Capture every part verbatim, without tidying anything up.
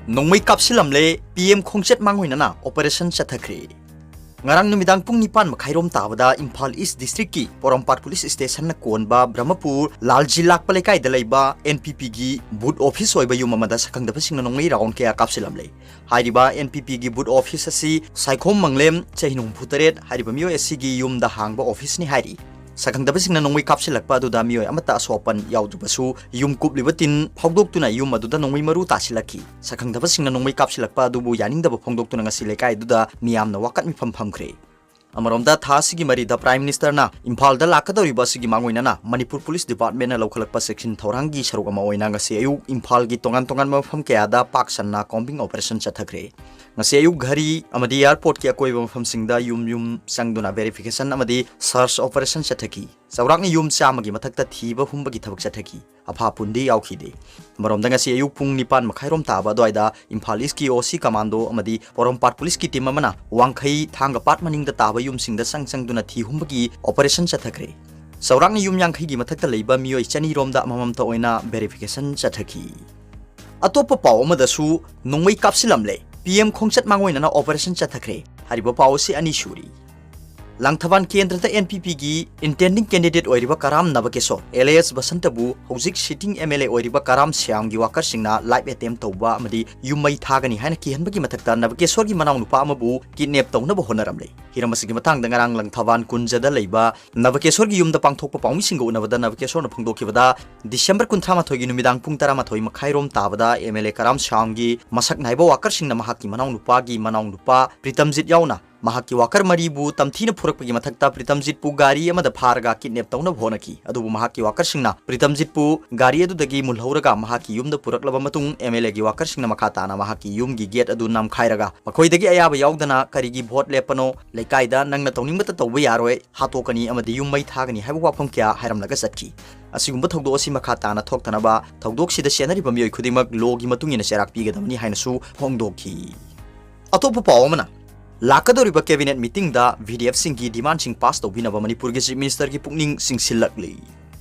ꯅꯣꯡꯃꯩ ꯀꯥꯞꯁꯤꯜꯂꯝꯂꯦ, P M ꯈꯣꯡꯆꯠ ꯃꯥꯡꯑꯣꯏꯅꯅ operation ꯆꯠꯊꯈ꯭ꯔꯦ꯫ ꯉꯔꯥꯡ ꯅꯨꯃꯤꯗꯥꯡ ꯄꯨꯡ ꯅꯤꯄꯥꯟ ꯃꯈꯥꯏꯔꯣꯝ ꯇꯥꯕꯗ ꯏꯝꯐꯥꯜ ꯏꯁ ꯗꯤꯁꯇ꯭ꯔꯤꯛꯀꯤ ꯄꯣꯔꯣꯝꯄꯥꯠ ꯄꯨꯂꯤꯁ ꯁ꯭ꯇꯦꯁꯟꯅ ꯀꯣꯟꯕ ꯕ꯭ꯔꯍꯃꯄꯨꯔ ꯂꯥꯜꯖꯤ ꯂꯥꯛꯄ ꯂꯩꯀꯥꯏꯗ ꯂꯩꯕ ꯑꯦꯟ ꯄꯤ ꯄꯤꯒꯤ ꯕꯨꯠ ꯑꯣꯐꯤꯁ ꯑꯣꯏꯕ ꯌꯨꯝ ꯑꯃꯗ ꯁꯛꯈꯪꯗꯕꯁꯤꯡꯅ ꯅꯣꯡꯃꯩ ꯔꯥꯎꯟ ꯀꯌꯥ ꯀꯥꯞꯁꯤꯜꯂꯝꯂꯦ꯫ ꯍꯥꯏꯔꯤꯕ ꯑꯦꯟ ꯄꯤ ꯄꯤꯒꯤ ꯕꯨꯠ ꯑꯣꯐꯤꯁ ꯑꯁꯤ ꯁꯥꯏꯈꯣꯝ ꯃꯪꯂꯦꯝ, ꯆꯍꯤ ꯍꯨꯝꯐꯨ ꯇꯔꯦꯠ, ꯍꯥꯏꯔꯤꯕ ꯃꯤꯑꯣꯏ ꯑꯁꯤꯒꯤ ꯌꯨꯝꯗ ꯍꯥꯡꯕ ꯑꯣꯐꯤꯁꯅꯤ ꯍꯥꯏꯔꯤ꯫ ꯁꯛꯈꯪꯗꯕꯁꯤꯡꯅ ꯅꯣꯡꯃꯩ ꯀꯥꯞꯁꯤꯜꯂꯛꯄ ꯑꯗꯨꯗ ꯃꯤꯑꯣꯏ ꯑꯃꯠꯇ ꯑꯁꯣꯛ ꯑꯄꯟ ꯌꯥꯎꯗ꯭ꯔꯕꯁꯨ, ꯌꯨꯝ ꯀꯨꯞꯂꯤꯕ ꯇꯤꯟ ꯐꯥꯎꯗꯣꯛꯇꯨꯅ ꯌꯨꯝ ꯑꯗꯨꯗ ꯅꯣꯡꯃꯩ ꯃꯔꯨ ꯇꯥꯁꯤꯜꯂꯛꯈꯤ꯫ ꯁꯛꯈꯪꯗꯕꯁꯤꯡꯅ ꯅꯣꯡꯃꯩ ꯀꯥꯞꯁꯤꯜꯂꯛꯄ ꯑꯗꯨꯕꯨ ꯌꯥꯅꯤꯡꯗꯕ ꯐꯣꯡꯗꯣꯛꯇꯨꯅ ꯉꯁꯤ ꯂꯩꯀꯥꯏ ꯑꯗꯨꯗ ꯃꯤꯌꯥꯝꯅ ꯋꯥꯀꯠ ꯃꯤꯐꯝ ꯐꯝꯈ꯭ꯔꯦ꯫ ꯑꯃꯔꯣꯝꯗ, ꯊꯥ ꯑꯁꯤꯒꯤ ꯃꯔꯤꯗ Prime Ministerꯅ ꯏꯝꯐꯥꯜꯗ ꯂꯥꯛꯀꯗꯧꯔꯤꯕ ꯑꯁꯤꯒꯤ ꯃꯥꯡꯑꯣꯏꯅꯅ ꯃꯅꯤꯄꯨꯔ ꯄꯨꯂꯤꯁ ꯗꯤꯄꯥꯔꯠꯃꯦꯟꯅ ꯂꯧꯈꯠꯂꯛꯄ ꯆꯦꯛꯁꯤꯟ ꯊꯧꯔꯥꯡꯒꯤ ꯁꯔꯨꯛ ꯑꯃ ꯑꯣꯏꯅ ꯉꯁꯤ ꯑꯌꯨꯛ ꯏꯝꯐꯥꯜꯒꯤ ꯇꯣꯉꯥꯟ ꯇꯣꯉꯥꯟꯕ ꯃꯐꯝ ꯀꯌꯥꯗ ꯄꯥꯛ ꯁꯟꯅ combing operation ꯆꯠꯊꯈ꯭ꯔꯦ꯫ ꯉꯁꯤ ꯑꯌꯨꯛ ꯘꯔꯤ ꯑꯃꯗꯤ ꯑꯦꯌꯔꯄꯣꯔꯠꯀꯤ ꯑꯀꯣꯏꯕ ꯃꯐꯝꯁꯤꯡꯗ ꯌꯨꯝ ꯌꯨꯝ ꯆꯪꯗꯨꯅ verification ꯑꯃꯗꯤ search operation ꯆꯠꯊꯈꯤ꯫ ꯆꯥꯎꯔꯥꯛꯅ ꯌꯨꯝ ꯆꯥꯝꯃꯒꯤ ꯃꯊꯛꯇ ꯊꯤꯕ ꯍꯨꯝꯕꯒꯤ ꯊꯕꯛ ꯆꯠꯊꯈꯤ꯫ ꯑꯐꯥ ꯄꯨꯟꯗꯤ ꯌꯥꯎꯈꯤꯗꯦ꯫ ꯑꯃꯔꯣꯝꯗ, ꯉꯁꯤ ꯑꯌꯨꯛ ꯄꯨꯡ ꯅꯤꯄꯥꯟ ꯃꯈꯥꯏꯔꯣꯝ ꯇꯥꯕ ꯑꯗꯨꯋꯥꯏꯗ ꯏꯝꯐꯥꯜ ꯏꯁꯀꯤ ꯑꯣ ꯁꯤ ꯀꯃꯥꯟꯗꯣ ꯑꯃꯗꯤ ꯄꯣꯔꯣꯝꯄꯥꯠ ꯄꯨꯂꯤꯁꯀꯤ ꯇꯤꯝ ꯑꯃꯅ ꯋꯥꯡꯈꯩ ꯊꯥꯡꯒ ꯄꯥꯠ ꯃꯅꯤꯡꯗ ꯇꯥꯕ ꯌꯨꯝꯁꯤꯡꯗ ꯆꯪ ꯆꯪꯗꯨꯅ ꯊꯤ ꯍꯨꯝꯕꯒꯤ operation ꯆꯠꯊꯈ꯭ꯔꯦ꯫ ꯆꯥꯎꯔꯥꯛꯅ ꯌꯨꯝ ꯌꯥꯡꯈꯩꯒꯤ ꯃꯊꯛꯇ ꯂꯩꯕ ꯃꯤꯑꯣꯏ ꯆꯅꯤꯔꯣꯝꯗ ꯑꯃꯃꯝꯇ ꯑꯣꯏꯅ verification ꯆꯠꯊꯈꯤ꯫ ꯑꯇꯣꯞꯄ ꯄꯥꯎ ꯑꯃꯗꯁꯨ ꯅꯣꯡꯃꯩ ꯀꯥꯞꯁꯤꯜꯂꯝꯂꯦ, ꯄꯤ ꯑꯦꯝ ꯈꯣꯡꯆꯠ ꯃꯥꯡꯑꯣꯏꯅꯅ operation ꯆꯠꯊꯈ꯭ꯔꯦ꯫ ꯍꯥꯏꯔꯤꯕ ꯄꯥꯎ ꯑꯁꯤ ꯑꯅꯤ ꯁꯨꯔꯤ꯫ ꯂꯥꯡꯊꯕꯥꯟ ꯀꯦꯟꯗ꯭ꯔꯗ ꯑꯦꯟ ꯄꯤ ꯄꯤꯒꯤ intending candidate ꯑꯣꯏꯔꯤꯕ ꯀꯔꯥꯝ ꯅꯕꯀꯦꯁꯣꯔ, alias ꯕꯁꯟꯇꯕꯨ ꯍꯧꯖꯤꯛ sitting ꯑꯦꯝ ꯑꯦꯜ ꯑꯦ ꯑꯣꯏꯔꯤꯕ ꯀꯔꯥꯝ ꯁ꯭ꯌꯥꯝꯒꯤ ꯋꯥꯀꯔꯁꯤꯡꯅ rape attempt ꯇꯧꯕ ꯑꯃꯗꯤ ꯌꯨꯝ ꯃꯩ ꯊꯥꯒꯅꯤ ꯍꯥꯏꯅ ꯀꯤꯍꯟꯕꯒꯤ ꯃꯊꯛꯇ ꯅꯕꯀꯦꯁꯣꯔꯒꯤ ꯃꯅꯥꯎꯅꯨꯄꯥ ꯑꯃꯕꯨ kidnap ꯇꯧꯅꯕ ꯍꯣꯠꯅꯔꯝꯂꯦ꯫ ꯍꯤꯔꯝ ꯑꯁꯤꯒꯤ ꯃꯇꯥꯡꯗ ꯉꯔꯥꯡ ꯂꯪꯊꯕꯥꯟ ꯀꯨꯟꯖꯗ ꯂꯩꯕ ꯅꯕꯀꯦꯁꯣꯔꯒꯤ ꯌꯨꯝꯗ ꯄꯥꯡꯊꯣꯛꯄ ꯄꯥꯎꯃꯤꯁꯤꯡꯒ ꯎꯅꯕꯗ ꯅꯕꯀꯦꯁꯣꯔꯅ ꯐꯣꯡꯗꯣꯛꯈꯤꯕꯗ, ꯗꯤꯁꯦꯝꯕꯔ ꯀꯨꯟꯊ꯭ꯔꯥ ꯃꯥꯊꯣꯏꯒꯤ ꯅꯨꯃꯤꯗꯥꯡ ꯄꯨꯡ ꯇꯔꯥꯃꯥꯊꯣꯏ ꯃꯈꯥꯏꯔꯣꯝ ꯇꯥꯕꯗ ꯑꯦꯝ ꯑꯦꯜ ꯑꯦ ꯀꯔꯥꯝ ꯁ꯭ꯌꯥꯝꯒꯤ ꯃꯁꯛ ꯅꯥꯏꯕ ꯋꯥꯀꯔꯁꯤꯡꯅ ꯃꯍꯥꯛꯀꯤ ꯃꯅꯥꯎꯅꯨꯄꯥꯒꯤ ꯃꯅꯥꯎꯅꯨꯄꯥ ꯄ꯭ꯔꯤꯇꯝꯖꯤꯠ ꯌꯥꯎꯅ ꯃꯍꯥꯛꯀꯤ ꯋꯥꯀꯔ ꯃꯔꯤꯕꯨ ꯇꯝꯊꯤꯅ ꯐꯨꯔꯛꯄꯒꯤ ꯃꯊꯛꯇ ꯄ꯭ꯔꯤꯇꯝꯖꯤꯠꯄꯨ ꯒꯥꯔꯤ ꯑꯃꯗ ꯐꯥꯔꯒ kidnap ꯇꯧꯅꯕ ꯍꯣꯠꯅꯈꯤ꯫ ꯑꯗꯨꯕꯨ ꯃꯍꯥꯛꯀꯤ ꯋꯥꯀꯔꯁꯤꯡꯅ ꯄ꯭ꯔꯤꯇꯝꯖꯤꯠꯄꯨ ꯒꯥꯔꯤ ꯑꯗꯨꯗꯒꯤ ꯃꯨꯜꯍꯧꯔꯒ ꯃꯍꯥꯛꯀꯤ ꯌꯨꯝꯗ ꯄꯨꯔꯛꯂꯕ ꯃꯇꯨꯡ, ꯑꯦꯝ ꯑꯦꯜ ꯑꯦꯒꯤ ꯋꯥꯀꯔꯁꯤꯡꯅ ꯃꯈꯥ ꯇꯥꯅ ꯃꯍꯥꯛꯀꯤ ꯌꯨꯝꯒꯤ ꯒꯦꯠ ꯑꯗꯨ ꯅꯝꯈꯥꯏꯔꯒ, ꯃꯈꯣꯏꯗꯒꯤ ꯑꯌꯥꯕ ꯌꯥꯎꯗꯅ "ꯀꯔꯤꯒꯤ ꯚꯣꯠ ꯂꯦꯞꯄꯅꯣ? ꯂꯩꯀꯥꯏꯗ ꯅꯪꯅ ꯇꯧꯅꯤꯡꯕꯇ ꯇꯧꯕ ꯌꯥꯔꯣꯏ, ꯍꯥꯠꯇꯣꯛꯀꯅꯤ ꯑꯃꯗꯤ ꯌꯨꯝ ꯃꯩ ꯊꯥꯒꯅꯤ" ꯍꯥꯏꯕ ꯋꯥꯐꯝ ꯀꯌꯥ ꯍꯥꯏꯔꯝꯂꯒ ꯆꯠꯈꯤ꯫ ꯑꯁꯤꯒꯨꯝꯕ ꯊꯧꯗꯣꯛ ꯑꯁꯤ ꯃꯈꯥ ꯇꯥꯅ ꯊꯣꯛꯇꯅꯕ ꯊꯧꯗꯣꯛꯁꯤꯗ ꯆꯦꯟꯅꯔꯤꯕ ꯃꯤꯑꯣꯏ ꯈꯨꯗꯤꯡꯃꯛ lawꯒꯤ ꯃꯇꯨꯡ ꯏꯟꯅ ꯆꯩꯔꯥꯛ ꯄꯤꯒꯗꯕꯅꯤ ꯍꯥꯏꯅꯁꯨ ꯐꯣꯡꯗꯣꯛꯈꯤ꯫ ꯑꯇꯣꯞꯄ ꯄꯥꯎ ꯑꯃꯅ, ꯂꯥꯛꯀꯗꯧꯔꯤꯕ cabinet meetingꯗ ꯚꯤ ꯗꯤ ꯑꯦꯐꯁꯤꯡꯒꯤ demandꯁꯤꯡ pass ꯇꯧꯕꯤꯅꯕ ꯃꯅꯤꯄꯨꯔꯒꯤ Chief Ministerꯒꯤ ꯄꯨꯛꯅꯤꯡ ꯆꯤꯡꯁꯤꯜꯂꯛꯂꯤ꯫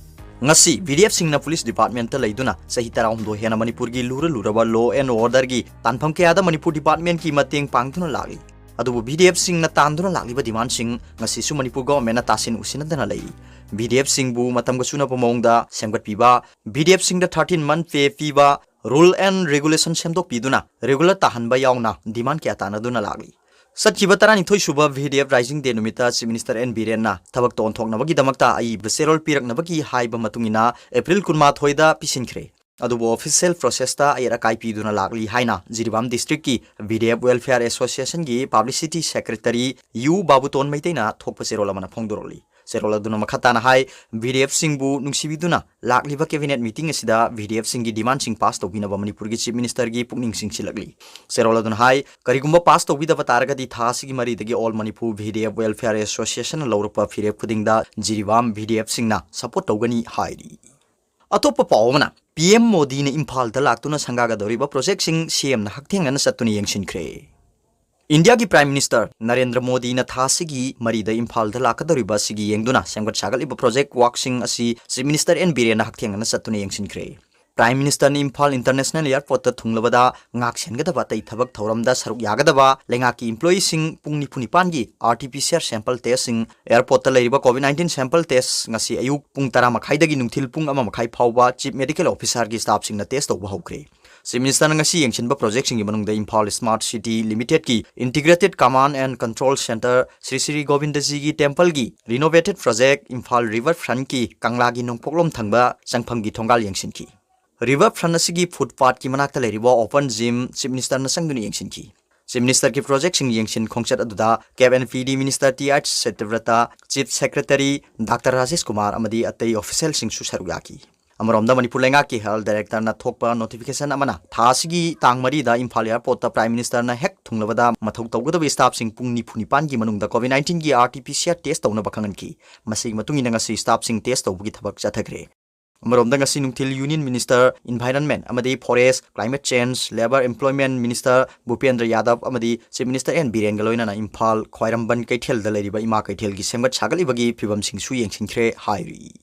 ꯉꯁꯤ ꯚꯤ ꯗꯤ ꯑꯦꯐꯁꯤꯡꯅ ꯄꯨꯂꯤꯁ ꯗꯤꯄꯥꯔꯠꯃꯦꯟꯇ ꯂꯩꯗꯨꯅ ꯆꯍꯤ ꯇꯔꯥꯍꯨꯝꯗꯣꯏ ꯍꯦꯟꯅ ꯃꯅꯤꯄꯨꯔꯒꯤ ꯂꯨꯔ ꯂꯨꯔꯕ law and orderꯒꯤ ꯇꯥꯟꯐꯝ ꯀꯌꯥꯗ ꯃꯅꯤꯄꯨꯔ ꯗꯤꯄꯥꯔꯠꯃꯦꯟꯀꯤ ꯃꯇꯦꯡ ꯄꯥꯡꯗꯨꯅ ꯂꯥꯛꯂꯤ꯫ ꯑꯗꯨꯕꯨ ꯚꯤ ꯗꯤ ꯑꯦꯐꯁꯤꯡꯅ ꯇꯥꯟꯗꯨꯅ ꯂꯥꯛꯂꯤꯕ ꯗꯤꯃꯥꯟꯁꯤꯡ ꯉꯁꯤꯁꯨ ꯃꯅꯤꯄꯨꯔ ꯒꯣꯚꯔꯟꯃꯦꯟꯅ ꯇꯥꯁꯤꯟ ꯎꯁꯤꯟꯅꯗꯅ ꯂꯩꯔꯤ꯫ ꯚꯤ ꯗꯤ ꯑꯦꯐꯁꯤꯡꯕꯨ ꯃꯇꯝꯒ ꯆꯨꯅꯕ ꯃꯑꯣꯡꯗ ꯁꯦꯝꯒꯠꯄꯤꯕ, ꯚꯤ ꯗꯤ ꯑꯦꯐꯁꯤꯡꯗ thirteen month pay ꯄꯤꯕ, rule and regulation ꯁꯦꯝꯗꯣꯛꯄꯤꯗꯨꯅ regular ꯇꯥꯍꯟꯕ ꯌꯥꯎꯅ ꯗꯤꯃꯥꯟ ꯀꯌꯥ ꯇꯥꯟꯅꯗꯨꯅ ꯂꯥꯛꯂꯤ꯫ ꯆꯠꯈꯤꯕ ꯇꯔꯥꯅꯤꯊꯣꯏ ꯁꯨꯕ V D F Rising Day ꯅꯨꯃꯤꯠꯇ ꯆꯤꯐ ꯃꯤꯅꯤꯁꯇꯔ ꯑꯦꯟ ꯕꯤꯔꯦꯟꯅ ꯊꯕꯛꯇ ꯑꯣꯟꯊꯣꯛꯅꯕꯒꯤꯗꯃꯛꯇ ꯑꯏꯕ ꯆꯦꯔꯣꯜ ꯄꯤꯔꯛꯅꯕꯒꯤ ꯍꯥꯏꯕ ꯃꯇꯨꯡ ꯏꯟꯅ ꯑꯦꯄ꯭ꯔꯤꯜ ꯀꯨꯟꯃꯥꯊꯣꯏꯗ ꯄꯤꯁꯤꯟꯈ꯭ꯔꯦ꯫ ꯑꯗꯨꯕꯨ official processꯇ ꯑꯌꯦꯠ ꯑꯀꯥꯏ ꯄꯤꯗꯨꯅ ꯂꯥꯛꯂꯤ ꯍꯥꯏꯅ ꯖꯤꯔꯤꯕꯥꯝ districtꯀꯤ ꯚꯤ ꯗꯤ ꯑꯦꯐ Welfare Associationꯒꯤ publicity secretary ꯌꯨ ꯕꯥꯕꯨꯇꯣꯟ ꯃꯩꯇꯩꯅ ꯊꯣꯛꯄ ꯆꯦꯔꯣꯜ ꯑꯃꯅ ꯐꯣꯡꯗꯣꯔꯛꯂꯤ꯫ ꯆꯦꯔꯣꯜ ꯑꯗꯨꯅ ꯃꯈꯥ ꯇꯥꯅ ꯍꯥꯏ, ꯚꯤ ꯗꯤ ꯑꯦꯐꯁꯤꯡꯕꯨ ꯅꯨꯡꯁꯤꯕꯤꯗꯨꯅ ꯂꯥꯛꯂꯤꯕ cabinet meeting ꯑꯁꯤꯗ ꯚꯤ ꯗꯤ ꯑꯦꯐꯁꯤꯡꯒꯤ ꯗꯤꯃꯥꯟꯁꯤꯡ ꯄꯥꯁ ꯇꯧꯕꯤꯅꯕ ꯃꯅꯤꯄꯨꯔꯒꯤ ꯆꯤꯐ ꯃꯤꯅꯤꯁꯇꯔꯒꯤ ꯄꯨꯛꯅꯤꯡ ꯆꯤꯡꯁꯤꯜꯂꯛꯂꯤ꯫ ꯆꯦꯔꯣꯜ ꯑꯗꯨꯅ ꯍꯥꯏ, ꯀꯔꯤꯒꯨꯝꯕ ꯄꯥꯁ ꯇꯧꯕꯤꯗꯕ ꯇꯥꯔꯒꯗꯤ ꯊꯥ ꯑꯁꯤꯒꯤ ꯃꯔꯤꯗꯒꯤ All Manipur V D F Welfare Associationꯅ ꯂꯧꯔꯛꯄ ꯐꯤꯔꯦꯞ ꯈꯨꯗꯤꯡꯗ ꯖꯤꯔꯤꯕꯥꯝ ꯚꯤ ꯗꯤ ꯑꯦꯐꯁꯤꯡꯅ support ꯇꯧꯒꯅꯤ ꯍꯥꯏꯔꯤ꯫ ꯑꯇꯣꯞꯄ ꯄꯥꯎ ꯑꯃꯅ, ꯄꯤ ꯑꯦꯝ ꯃꯣꯗꯤꯅ ꯏꯝꯐꯥꯜꯗ ꯂꯥꯛꯇꯨꯅ ꯁꯪꯒꯥꯒꯗꯧꯔꯤꯕ projectꯁꯤꯡ ꯁꯤ ꯑꯦꯝꯅ ꯍꯛꯊꯦꯡꯅꯅ ꯆꯠꯇꯨꯅ ꯌꯦꯡꯁꯤꯟꯈ꯭ꯔꯦ꯫ ꯏꯟꯗꯤꯌꯥꯒꯤ Prime Minister ꯅꯔꯦꯟꯗ꯭ꯔ ꯃꯣꯗꯤꯅ ꯊꯥ ꯑꯁꯤꯒꯤ ꯃꯔꯤꯗ ꯏꯝꯐꯥꯜꯗ ꯂꯥꯛꯀꯗꯧꯔꯤꯕ ꯑꯁꯤꯒꯤ ꯌꯦꯡꯗꯨꯅ ꯁꯦꯝꯒꯠ ꯁꯥꯒꯠꯂꯤꯕ project workꯁꯤꯡ ꯑꯁꯤ Chief Minister ꯑꯦꯟ ꯕꯤꯔꯦꯟꯅ ꯍꯛꯊꯦꯡꯅꯅ ꯆꯠꯇꯨꯅ ꯌꯦꯡꯁꯤꯟꯈ꯭ꯔꯦ꯫ Prime Ministerꯅ ꯏꯝꯐꯥꯜ International Airportꯇ ꯊꯨꯡꯂꯕꯗ ꯉꯥꯛ ꯁꯦꯟꯒꯗꯕ ꯑꯇꯩ ꯊꯕꯛ ꯊꯧꯔꯝꯗ ꯁꯔꯨꯛ ꯌꯥꯒꯗꯕ ꯂꯩꯉꯥꯛꯀꯤ employeeꯁꯤꯡ ꯄꯨꯡ ꯅꯤꯐꯨ ꯅꯤꯄꯥꯟꯒꯤ R T P C R sample testꯁꯤꯡ, airportꯇ ꯂꯩꯔꯤꯕ COVID nineteen sample test ꯉꯁꯤ ꯑꯌꯨꯛ ꯄꯨꯡ ꯇꯔꯥ ꯃꯈꯥꯏꯗꯒꯤ ꯅꯨꯡꯊꯤꯜ ꯄꯨꯡ ꯑꯃ ꯃꯈꯥꯏ ꯐꯥꯎꯕ Chief Medical Officerꯒꯤ staffꯁꯤꯡꯅ test ꯇꯧꯕ ꯍꯧꯈ꯭ꯔꯦ꯫ Chief Ministerꯅ ꯉꯁꯤ ꯌꯦꯡꯁꯤꯟꯕ projectꯁꯤꯡꯒꯤ ꯃꯅꯨꯡꯗ Imphal Smart City Limitedꯀꯤ Integrated Command and Control Centre, Shri Shri ꯒꯣꯕꯤꯟꯗꯖꯤꯒꯤ templeꯒꯤ renovated project, Imphal river frontꯀꯤ ꯀꯪꯂꯥꯒꯤ ꯅꯣꯡꯄꯣꯛꯂꯣꯝ ꯊꯪꯕ ꯆꯪꯐꯝꯒꯤ ꯊꯣꯡꯒꯥꯜ ꯌꯦꯡꯁꯤꯟꯈꯤ꯫ River front ꯑꯁꯤꯒꯤ footpathꯀꯤ ꯃꯅꯥꯛꯇ ꯂꯩꯔꯤꯕ open gym Chief Ministerꯅ ꯆꯪꯗꯨꯅ ꯌꯦꯡꯁꯤꯟꯈꯤ꯫ Chief Ministerꯒꯤ projectꯁꯤꯡ ꯌꯦꯡꯁꯤꯟ ꯈꯣꯡꯆꯠ ꯑꯗꯨꯗ K F and P D Minister T H Satyavrata, Chief Secretary Doctor Rajesh Kumar ꯑꯃꯗꯤ ꯑꯇꯩ officialꯁꯤꯡꯁꯨ ꯁꯔꯨꯛ ꯌꯥꯈꯤ꯫ ꯑꯃꯔꯣꯝꯗ ꯃꯅꯤꯄꯨꯔ ꯂꯩꯉꯥꯛꯀꯤ health directorꯅ ꯊꯣꯛꯄ notification ꯑꯃꯅ ꯊꯥ ꯑꯁꯤꯒꯤ ꯇꯥꯡ ꯃꯔꯤꯗ ꯏꯝꯐꯥꯜ airportꯇ Prime Ministerꯅ ꯍꯦꯛ ꯊꯨꯡꯂꯕꯗ ꯃꯊꯧ ꯇꯧꯒꯗꯕ staffꯁꯤꯡ ꯄꯨꯡ ꯅꯤꯐꯨ ꯅꯤꯄꯥꯟꯒꯤ ꯃꯅꯨꯡꯗ COVID nineteenꯒꯤ R T P C R test ꯇꯧꯅꯕ ꯈꯪꯍꯟꯈꯤ꯫ ꯃꯁꯤꯒꯤ ꯃꯇꯨꯡ ꯏꯟꯅ ꯉꯁꯤ staffꯁꯤꯡ test ꯇꯧꯕꯒꯤ ꯊꯕꯛ ꯆꯠꯊꯈ꯭ꯔꯦ꯫ ꯑꯃꯔꯣꯝꯗ ꯉꯁꯤ ꯅꯨꯡꯊꯤꯜ Union Minister Environment ꯑꯃꯗꯤ Forest, Climate Change, Labour, Employment Minister ꯚꯨꯄꯦꯟꯗ꯭ꯔ ꯌꯥꯗꯕ ꯑꯃꯗꯤ Chief Minister ꯑꯦꯟ ꯕꯤꯔꯦꯟꯒ ꯂꯣꯏꯅꯅ ꯏꯝꯐꯥꯜ ꯈ꯭ꯋꯥꯏꯔꯝꯕꯟ ꯀꯩꯊꯦꯜꯗ ꯂꯩꯔꯤꯕ ꯏꯃꯥ ꯀꯩꯊꯦꯜꯒꯤ ꯁꯦꯝꯒꯠ ꯁꯥꯒꯠꯂꯤꯕꯒꯤ ꯐꯤꯕꯝꯁꯤꯡꯁꯨ ꯌꯦꯡꯁꯤꯟꯈ꯭ꯔꯦ ꯍꯥꯏꯔꯤ꯫